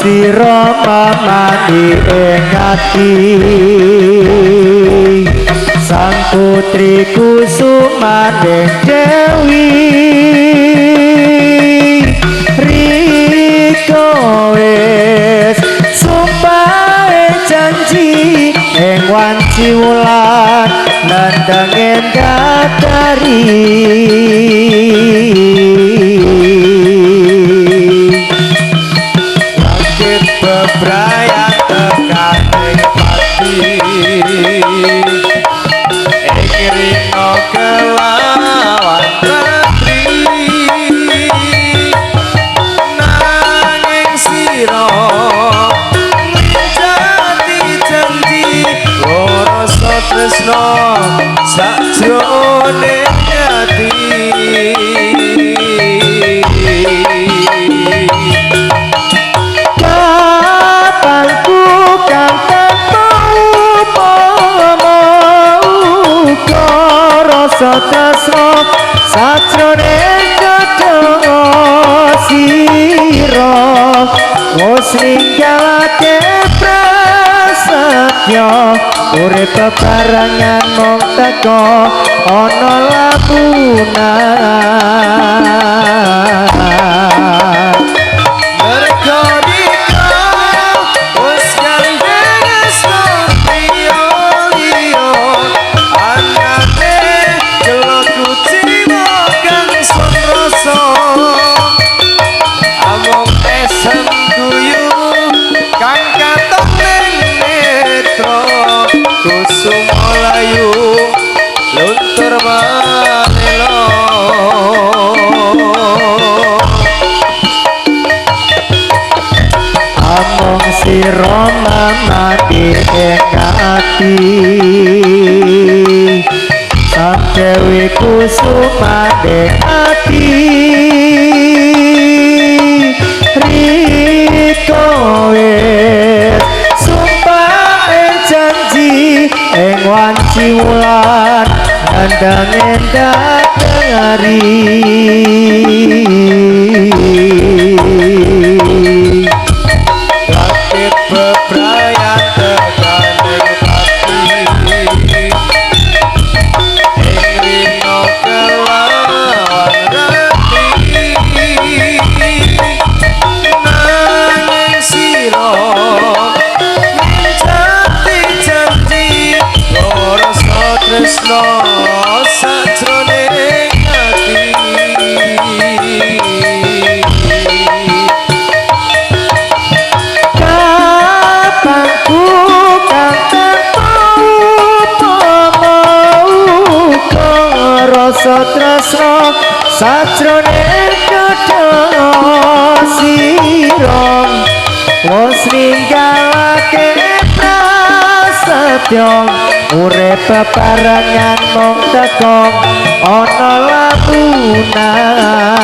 Sira mamani ing ati sang putri kusumaning dewi riko wis sumpah janji ing wanci wulan nandhangen datari. Langit bebrayan tekaning pati ing rina kelawan ratri nanging sira nglinjati janji rasa tresna sajroning ati. Kapanku kang tanpa upama uga rasa tresna sajroning dada sira wis ninggalake prasetya urip bebarengan mung teka ana lamunan. Mergo dika wis gandeng liya liya anane gelo kuciwa kang sun rasa amung esem guyu kang katon ning netra kusuma layu luntur manelo. Amung sira mamati ing ati sang dewi kusumaning ati riko wis sumpah janji ing wanci wulan nandhangen datari. Langit bebrayan tekaning pati ing rina kelawan ratri nanging sira nglinjati janji rasa tresna sajroning ati. Kapanku kang tanpa upama uga rasa tresna sajroning dada sira wis ninggalake prasetya urip bebarengan mung teka ana lamunan.